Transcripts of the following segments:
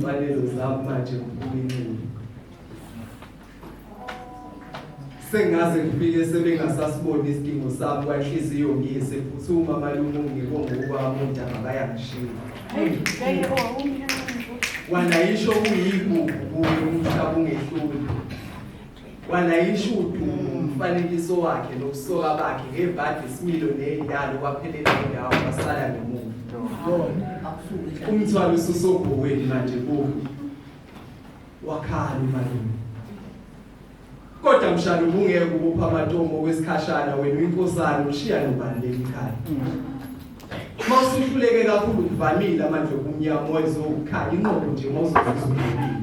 Iy'mfanelo zami manje ngiphumelele. Sengaze ngifike sebengasasiboni isidingo sami kwanhliziyo ngiyise phuthuma malume ungibonga okwami ontanga bayangishiya. Walayisha okuyigugu kuye umhlaba ungehluli. Walayisha udumo umfanekiso wakhe nobusoka bakhe ngebhadi isimilo nendalo kwaphelela indawo kwasala ngemuva. Umthwalo ususobhokweni manje buka. Wakhala umalume. Kodwa mshana ubungeke ubupha amatomo okwesikhashana wena uyinkosana ushiya nobani leli khaya. Uma usuhluleke kakhulu kuvamile amandla obumnyama wayezowukhanya inqobo nje uma uzozizwa unqobile.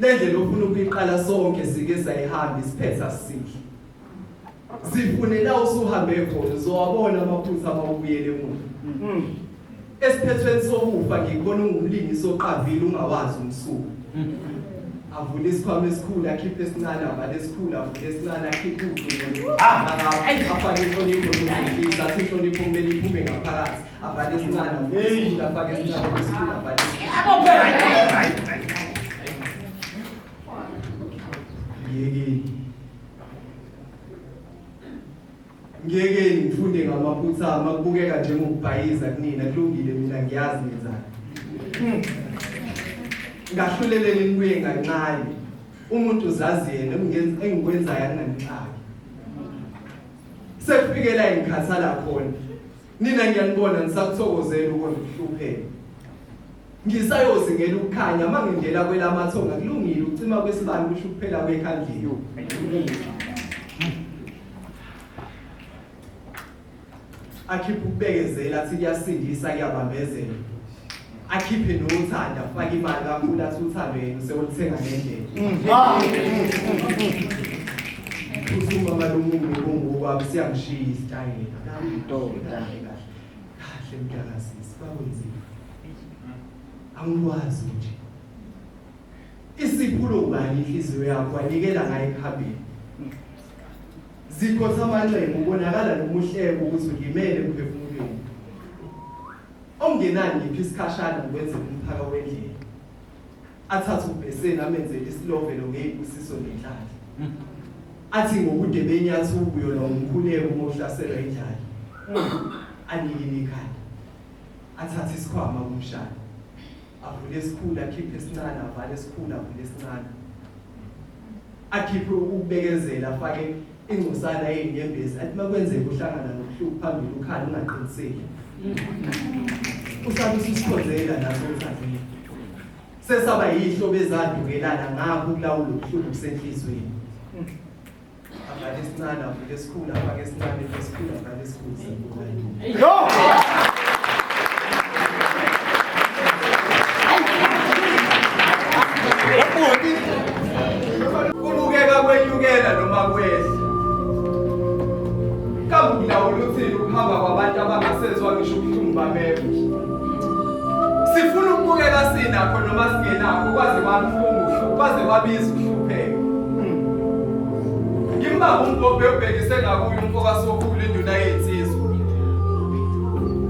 Le ndlela ofuna ukuyiqala sonke sike sayihamba isiphetha sihle. Zifune la usuhambe khona uzowabona amaphutha uma ubuyele emuva. Esiphethweni sokufa ngikubona ungumlingisi oqavile ungawazi umsuku. Avule isikhwama esikhulu akhiphe esincane avale esikhulu avule esincane akhiphe udumo. Afake inhlonipho nokuzifisa athi inhlonipho kumele iphume ngaphakathi avale esincane avule esikhulu afake esincane esikhulu avale esikhulu. Ngiyekeni. Ngiyekeni ngifunde ngamaphutha ami akubukeka njengokubhayiza kunina kulungile mina ngiyazi ngenzani. Ngahluleleni nibuye kancane. Umuntu uzazi yena engikwenzayo akunganixaki. Sekufike la engikhathala khona. Nina ngiyanibona nisakuthokozela ukondla ukuhlupheka. Ngisayozingela ukukhanya uma ngingena kwelamathonga kulungile ukucima kwesibani kusho ukuphela kwekhandlela. Akhiphe ukubekezela athi kuyasindisa kuyabambezela. Akhiphe nothando afake imali kakhulu athi uthando yena usewulithenga ngendlela. Phuthuma malume ungokwami siyamshiya isitayela. Ndoda. Kahle mntakasisi bakwenzile. Angikwazi nje. Isiphulo ubani inhliziyo yakho wanikela ngayo ekuhambeni. Zikhotha amanxeba ubonakala nomuhleko ukuthi ulimele emphefumulweni. Okungenani ngiphi isikhashana ngikwenze umphaka wendlela. Athathe ubheseni amenzele isilovelo ngezibusiso nenhlanhla. Athi ngobude benyathi ubuyo lo ngumkhuleko uma uhlaselwa indlala. Anikine ikhanda. Athathe isikhwama kumshana. Avule esikhulu akhiphe esincane avale esikhulu avule esincane. Akhiphe ukubekezela afake ingcosana yezinyembezi athi makwenzeka uhlangana nobuhlungu phambili ukhala ungaqiniseki. Usabe ususikhonzela naso uthandile. Sesaba yihlo bezandukelana ngakho ukulawula ubuhlungu busenhlizweni. Avale esincane avule esikhulu afake esincane esikhulu avale esikhulu siyabonga. Yo! Kubukeka kwenyukela noma kwehla. Kambe ukulawula uthini ukuhamba kwabantu abangasezwa ngisho ubuhlungu bameva. Sifuna ukubukeka sinakho noma singenakho kwaze kwabuhlungu kwaze kwabiza uhlupheko. Ngimbamba umbhobhe ubhekise ngakuye umfokaSokhulu induna yezinsizwa.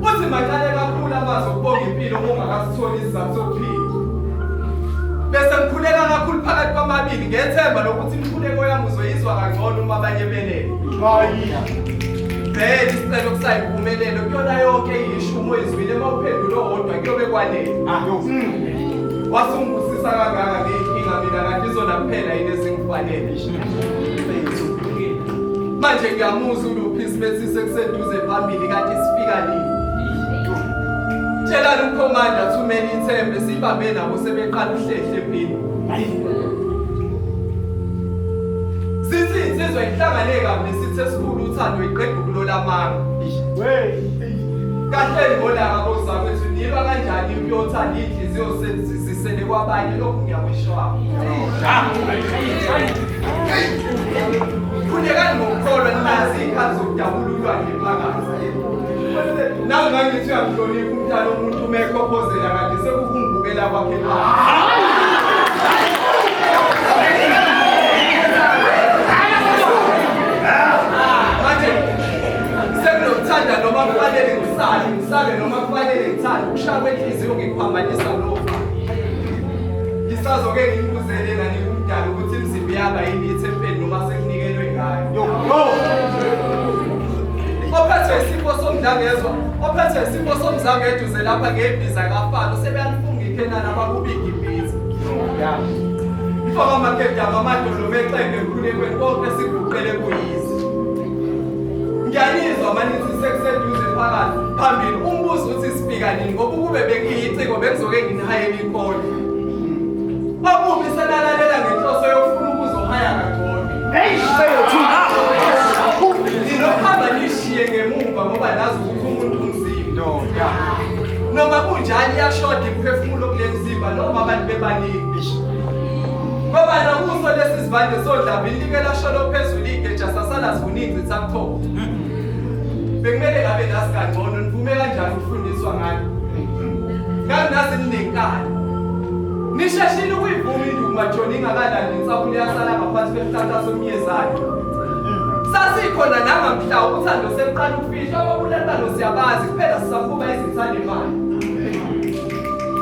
Uthi mancane kakhulu amazwi okubonga impilo uma ungakasitholi isizathu sokuphila. Bese ngikhuleka kakhulu phakathi kwamabili ngethemba lokuthi imikhuleko yami uzoyizwa kangcono uma abanye belele. Hayi. Vele isicelo kusayimpumelelo kuyona yonke iyishumo oyizwile uma uphendula owodwa kuyobe kwanele. Wasungibusisa kangaka ngeyinkinga mina kanti izona kuphela yini ezingifanele. Manje ngiyamuzwa uLuphi sibethi sekuseduze phambili kanti sifika nini? Tshelani ukhomanda thumela ithembe sibambe nabo sebeqala uhlehle empini. Sithi insizwa ihlangane kabi nesithe esikhulu uthando iqeda ukulola amanga. Kahleni ngolaka bozakwethu nilwa kanjani impi yothando iy'nhliziyo zisele kwabanye lokhu ngiyakwishwaba. Khulekani ngokukholwa ninazi iy'khathi zokudabula ulwandle phakathi. Nami ngangithi uyamhlonipha umntana omuntu uma ekhophozela kanti sekukungibukela kwakhe Manje sekunokuthanda noma kufanele ngisale ngisale noma kufanele ngithande ukushaya kwenhliziyo ngikuphambanisa nofa. Ngisazoke nginibuzele nani kumdala ukuthi imizimba yaba yini ithempeli noma sekunikelwe ngayo. Ophethwe isifo somdlangezwa, ophethwe isifo somzangeduze lapha ngebhiza kafalo sebeyalifunga ikhenana abakubika ibhiza. Mfoka makhedama amadolo mexenge emkhulekweni konke siguqele kuyizi. Ngiyanizwa manithi sekuseduze phakathi phambili umbuzo uthi sifika nini ngoba ukube bengiyiciko bengizoke nginihayele inkolo. Okubi senalalela ngenhloso yokufuna ukuzohaya kangcono. Ninokuhamba nishiye ngemuva ngoba nazi ukuthi umuntu umzimba. Noma kunjalo iyashoda imiphefumulo kule mzimba noma abantu bebaningi. Ngoba nakuso lesi sivande sodlambini like lashona phezulu igeja sasala sivuninzi sakuthopha. Bekumele ngabe nasi kangcono nivume kanjani ukufundiswa ngani? Ngabe nazi ninenkani. Nisheshile ukuyivuma induku majoni ingakalandi insabule yasala ngaphansi kwesihlahla somyezane. Sasikhona nangamhla uthando sekuqala ukufihla ababulali balo siyabazi kuphela sisabuka izithanda imali.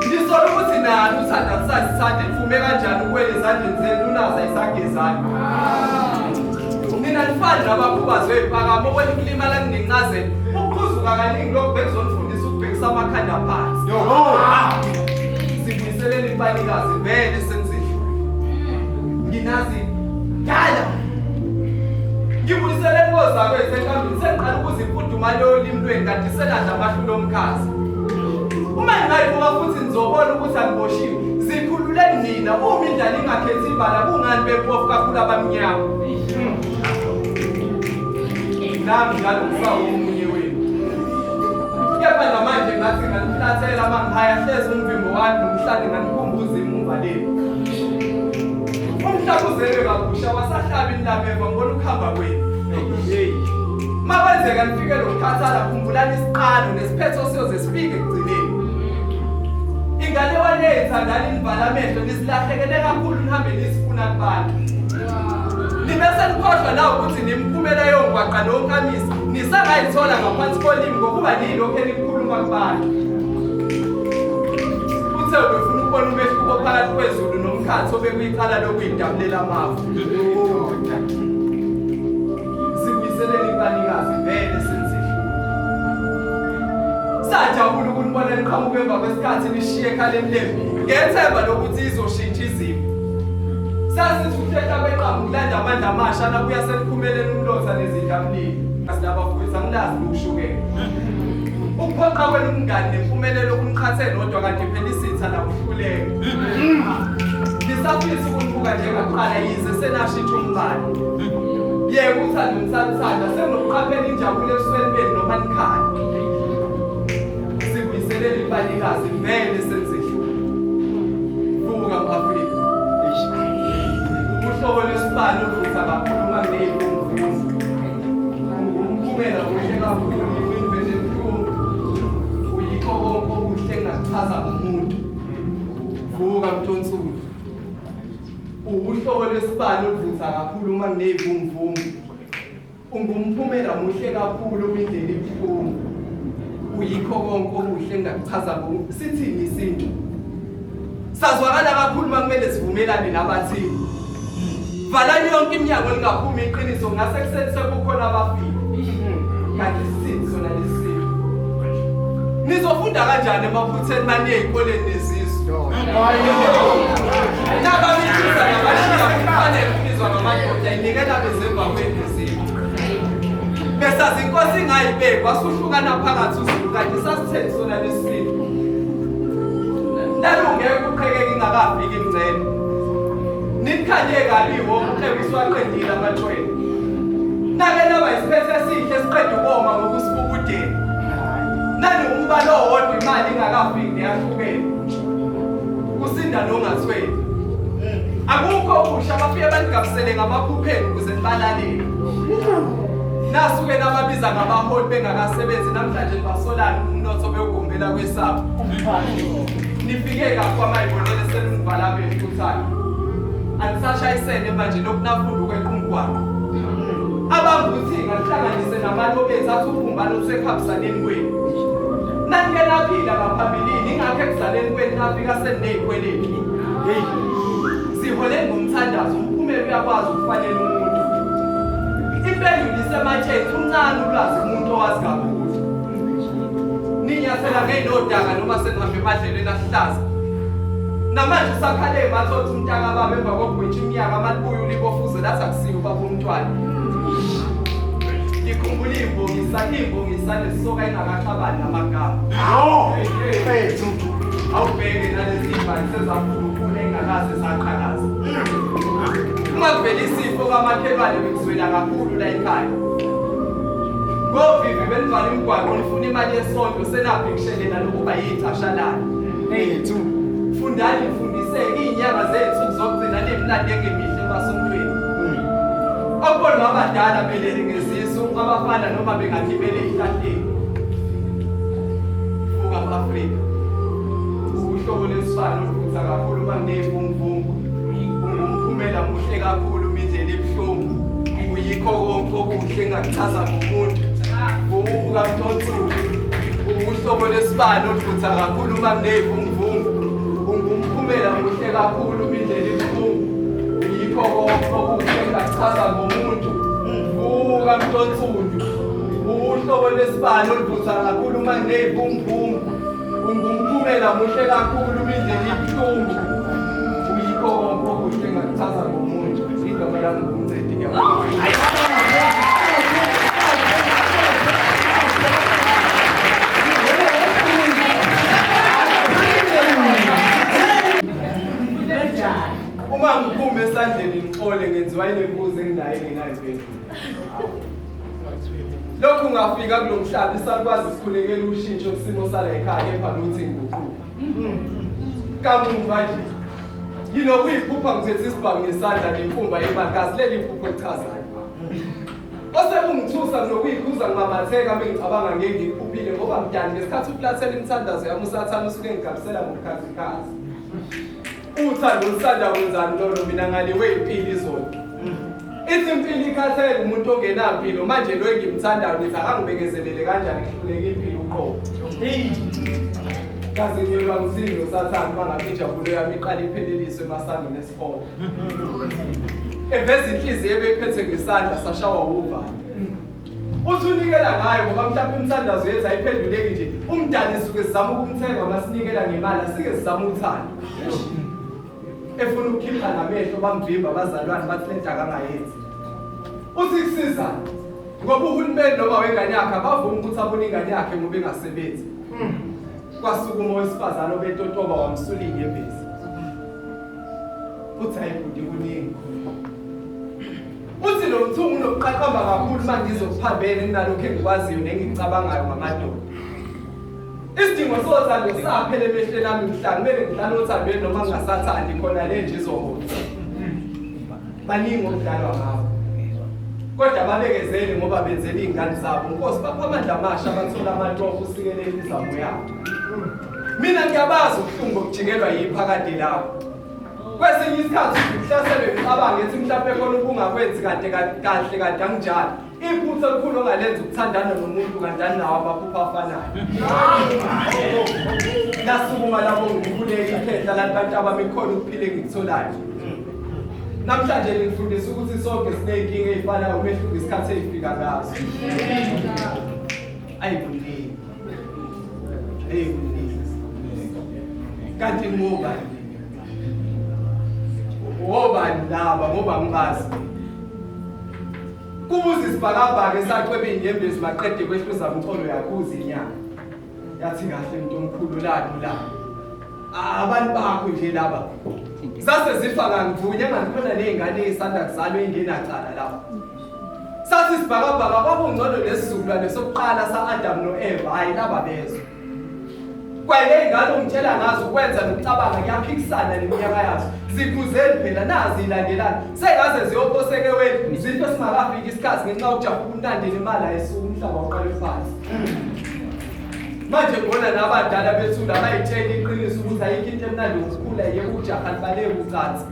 Ngisola ukuthi nani uthanda kusazithanda nivume kanjani ukuwela ezandleni zenu unaza isagezani. Nina nifani nabakhubazwe impakamo okwelikulimala kunencazelo. Ukuqhuzuka kaningi lokhu bekuzonifundisa ukubhekisa amakhanda phansi. Sibuyiseleni ipanikazi vele senzile. Nginazi dala. Ngibuyiseleni kozakwethu enkambini sengiqala ukuzifudumala yolimi lwenu kanti senadla amahlulo omkhazi. Uma ningayibuka futhi nizobona ukuthi angiboshiwe. Zikhululeni nina uma indlala ingakhethi ibala kungani bempofu kakhulu abamnyama. Nami njalo ngisawomunye wenu. Kepha namanje ngathi nganihlathela uma ngihaya hlezi umvimbo wami nomhlane nganikhumbuza imumva lenu. Umhlaba uzelwe kabusha wasahlaba inlameva ngibona ukuhamba kwenu. Makwenzeka nifike lokukhathala khumbulani isiqalo nesiphetho siyoze sifike ekugcineni. Ingane wanethandani nivala amehlo nisilahlekele kakhulu nihambe nisifuna kubantu. Nibe senikhohlwa na ukuthi nimiphumela yongwaqa nonkamisa nisangayithola ngaphansi kolimi ngokuba niyilokhu enikhuluma kubantu. Uthe ubefuna ukubona umehluko phakathi kwezulu nomkhathi obekuyicala lokuyidabulela amafu. Sibuyiseleni ipanikazi vele senzihlule. Sajabula ukunibona niqhamuka emva kwesikhathi nishiye ekhaleni lempi ngethemba lokuthi izoshintsha izimo. Sasithi ukuhlehla kwenqamu kulanda amandla amasha nabuya selikhumeleni umlotha nezidlamlilo. Asilabafowethu angilazi ushukela. Ukuphoqa kwenu umngani nempumelelo kuniqhathe nodwa kanti phela isitha nakuhluleka. Ngisafisa ukunibuka njengakuqala yize senashintsha umbala. Yeka uthando nisaluthanda senokuqaphela injabulo ebusweni benu noma nikhala. Sibuyiselele ipanikazi vele senzihlule. Vuka m-Afrika. Uhlobo lwesibani oluvutha kakhulu uma kuney'mvumvuzo. Umphumela muhle kakhulu imvelo ebuhlungu. Uyikho konke okuhle engingakuchaza ngomuntu. Vuka mntonsuku. Uhlobo lwesibani oluvutha kakhulu uma kuney'vunguvungu. Ungumphumela muhle kakhulu uma indlela ibuhlungu. Uyikho konke okuhle engingakuchaza ngomuntu. Sithini isintu? Sazwakala kakhulu uma kumele sivumelane nabathile. Valani yonke iminyango lingaphumi iqiniso ngase kuseni sekukhona abafile. Kanti sithini sona lesi? Nizofunda kanjani emaphutheni maniye ey'koleni nezizwe? Nabamithisa nabashiya kufanele ukubizwa ngamadoda inikela bezemva kwendizimo. Besazi inkosi ingayibeki wasuhlukana phakathi uZulu kanti sasitheni sona lesi? Lalungeke uqhekeke ingakafiki imngcele. Nikhanye kabi wonke uswaqedile amatshwele. Nake naba isiphethe esihle siqeda ukoma ngokusibukudeni. Nani umbalo owodwa imali ingakafiki neyahlukene. Kusinda nongathwele. Akukho okusha bafike banigabisele ngamaphupheni ukuze nibalalele. Nasuke nababiza ngabaholi bengakasebenzi namhlanje nibasolani umnotho bewugombela kwesabo. Nifike kakwamayibonele senunivala amehlo uthando. Anisashayisene manje lokhu nafunda ukweqa umgwaqo. Abambe uthinga nihlanganise namalobezi athi ubumbano lusekuhambisaneni kwenu. Nanike Naphila ngaphambilini ingakho ekuzaleni kwenu nafika seninezikweletu. Hey. Sihole ngomthandazo umphumela uyakwazi ukufanela umuntu. Impendulo isematsheni uncane ulwazi umuntu owazi kakhulu. Ninyathela ngeyinodaka noma senihambe emadlelweni ahlaza. Namanje usakhale mathotha umntaka baba emva kokugwintsha iminyaka amalibuya ulibofuze lathi akusiyo ubaba umntwana. Ngikhumbula imbongi imbongi sanesoka ingakaxabani namagama. No. Mfethu. Awubheke nalezi mbali sezakhulukhulu engakaze saqhakaza. Uma kuvela isifo kamakhelwane bekuzwela kakhulu la ekhaya. Ngovivi benivala imigwaqo nifuna imali yesonto senaphi kushelela nokuba yicashalana. Mfethu. Fundani nifundiseke iy'nyanga zey'nsuku zokugcina nemlando engemihle emasontweni. Okubonwa abadala belele ngezisu abafana noma bengagibele ezihlahleni. Vuka Afrika. Uhlobo lesifana oluvutha kakhulu uma kuney'vunguvungu. Ungumphumela muhle kakhulu uma indlela ibuhlungu. Uyikho konke okuhle engakuchaza ngomuntu. Vuka Mthonsuku. Uhlobo lesibani oluvutha kakhulu uma kuney'vunguvungu. Ungumphumela muhle kakhulu uma indlela ibuhlungu. Uyikho konke okuhle engakuchaza ngomuntu. Vuka Mthonsundu. Uhlobo lwesibani oluvutha kakhulu uma kuney'vunguvungu. Ungumphumela muhle kakhulu uma indlela ibuhlungu. Uyikho konke okuhle engakuchaza ngomuntu. Igama lami nguMncedi ngiyabonga. Uma ngiphuma esandleni ngixole ngenziwa inembuzo enginayo engenayo impendulo. Lokhu ngafika kulo mhlaba isakwazi sikhulekela ushintsho kusimo sala ekhaya kepha luthi nguquko. Kamuva nje nginokuyiphupha ngithethe isibhamu ngesandla nenkumba yemali kazi leli phupho elichazayo. Osekungithusa nokuyikhuza ngimamatheka mengicabanga ngengikuphuphile ngoba mdani ngesikhathi ufulathela imithandazo yami usathane usuke engigabisela ngobukhazikhazi. Uthando olusanda kwenzani lolo mina ngaliwe impilo izolo. Ithi impilo ikhathele umuntu ongenampilo manje lo engimthandayo nithi akangibekezelele kanjani kuhluleka impilo uqobo. Kazi ngilwa ngizini nosathane uma ngabe injabulo yami iqala ipheleliswe emasangweni esihogo. Eveza inhliziyo ebeyiphethe ngesandla sashawa uvalo. Uthi unikela ngayo ngoba mhlawumbe imithandazo yethu ayiphenduleki nje. Umdali suke sizama ukumthenga masinikela ngemali asike sizama uthando. Efuna ukukhipha namehlo bamvimba abazalwane bathi lento akangayenzi. Uthi kusizani? Ngoba uhulumeni noma wengane yakhe abavumi ukuthi abone ingane yakhe ngoba engasebenzi. Kwasukuma owesifazane obetotoba wamsula inyembezi. Uthi hayi bhuti kuningi. Uthi lo mthungu unokuqaqamba kakhulu uma ngizokuphambene kunalokhu engikwaziyo nengikucabangayo ngamadoda. Isidingo sothando saphela emehlweni ami mhla kumele ngihlale othandweni noma ngingasathandi khona le nje izohola. Baningi okudlalwa ngabo. Kodwa babekezeli ngoba benzela iy'ngane zabo. Nkosi bapha amandla amasha bathola amatoho usikelele imizamo yabo. Mina ngiyabazi ubuhlungu bokujikelwa yiphakade lakho. Kwesinye isikhathi uhlaselwe imicabango ethi mhlawumbe khona ubungakwenzi kade kahle kade anginjalo. Iphutha elikhulu ongalenza ukuthandana nomuntu kanti anawo amaphupho afanayo. Lasukuma lapho ngikhuleka ikhehla lathi bantu abami khona ukuphila engikutholayo. Namhlanje ngifundisa ukuthi sonke siney'nkinga ey'fanayo umehluko isikhathi ey'fika ngaso. Ayi kuningi. Eyi kuningi. Kanti ngobani? Ngobani laba ngoba ngibazi. Kubuza isibhakabhaka esacweba iy'nyembezi maqede kwehluza umcholo yakhuza inyanga. Yathi kahle mntu omkhulu lani la. Abantu bakho nje laba. Sase zifa kangivunya engathi khona ney'ngane ey'sanda kuzalwa ey'ngenacala lapho. Sathi isibhakabhaka kwakungcono lesizukulwane sokuqala sa-Adamu no-Eva, hhayi laba bezwe. Kwayile ingane ungitshela ngazo ukwenza nokucabanga kuyaphikisana neminyaka yazo. Zikhuzeni phela nazi ilandelana. Sengaze ziyophoseka eweni zife singakafiki isikhathi ngenxa yokujaha ubumnandi nemali ayisuka umhlaba uqale phansi. Manje ngibona nabadala bethula bayitshela iqiniso ukuthi ayikho into emnandi ngokukhula yeke ujaha libaleke ucansi.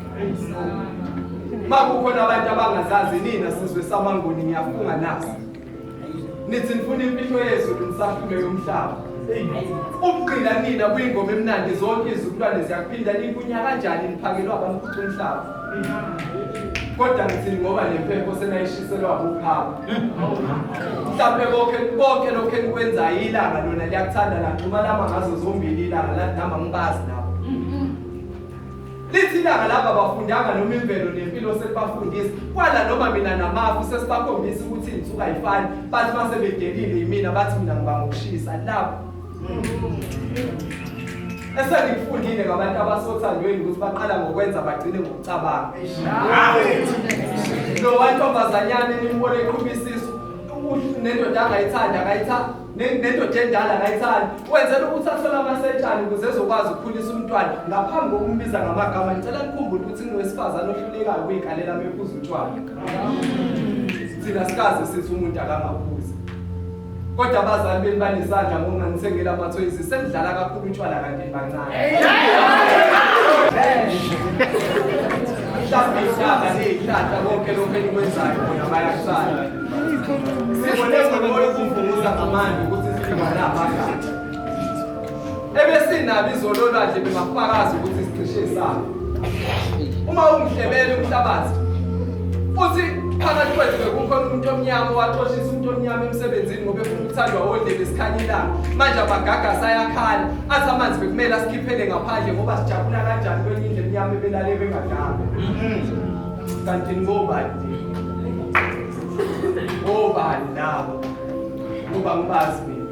Makukhona abantu abangazazi nina sizwe samaNguni ngiyafunga nasi. Nithi nifuna imfihlo yezulu nisahlule yomhlaba. Ubugqila nina kuyingoma emnandi zonke izizukulwane ziyakuphinda nikunya kanjani niphakelwa abamkhuca umhlaba. Kodwa ngithini ngoba nempepho senayishiselwa ukhaba. Mhlawumbe konke konke lokho enikwenzayo ilanga lona liyakuthanda lagxuma lama ngazo zombili ilanga lathi nami angibazi nabo. Lithi ilanga laba abafundanga noma imvelo nempilo sekubafundisa kwala noma mina namafu sesibakhombisa ukuthi iy'nsuku ayifani bathi uma sebedelile yimina bathi mina ngiba ngokushisa labo esengikufundile ngabantu abasothandweni ukuthi baqala ngokwenza bagcine ngokucabanga lo wantombazanyana enimbona eqhuba isisu nendoda angayithandi akayithandi nendoda endala akayithandi wenzela ukuthi athole amasentshane ukuze ezokwazi ukukhulisa umntwana ngaphambi kokumbiza ngamagama ngicela nikhumbule ukuthi ngingowesifazane ohlulekayo ukuyikalela uma ephuza utshwala thina sikaze sithi umuntu akangaphuzi kodwa abazali beni banesandla ngokunganithengela amathoyizi senidlala kakhulu utshwala kanti bancane mhlawumbe ihlaba neyihlahla konke lokhu enikwenzayo bona bayakusala sibone ngomoya ukuvunguza ngamandla ukuthi sifika nabangaki ebesinabo izolo olwandle bengafakazi ukuthi sicishe sabo uma ungihlebele umhlabathi futhi phakathi kwethu bekukhona umuntu omnyama owaxoshisa umuntu omnyama emsebenzini ngoba efuna ukuthandwa wondlebe sikhanya ilanga manje amagagasi ayakhala athi amanzi bekumele asikhiphele ngaphandle ngoba sijabula kanjani kwenye indlu emnyama ebelale bengadambe kanti ngobani ngobani labo ngoba ngibazi mina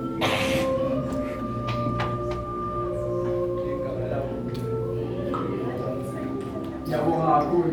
Ngiyabonga kakhulu.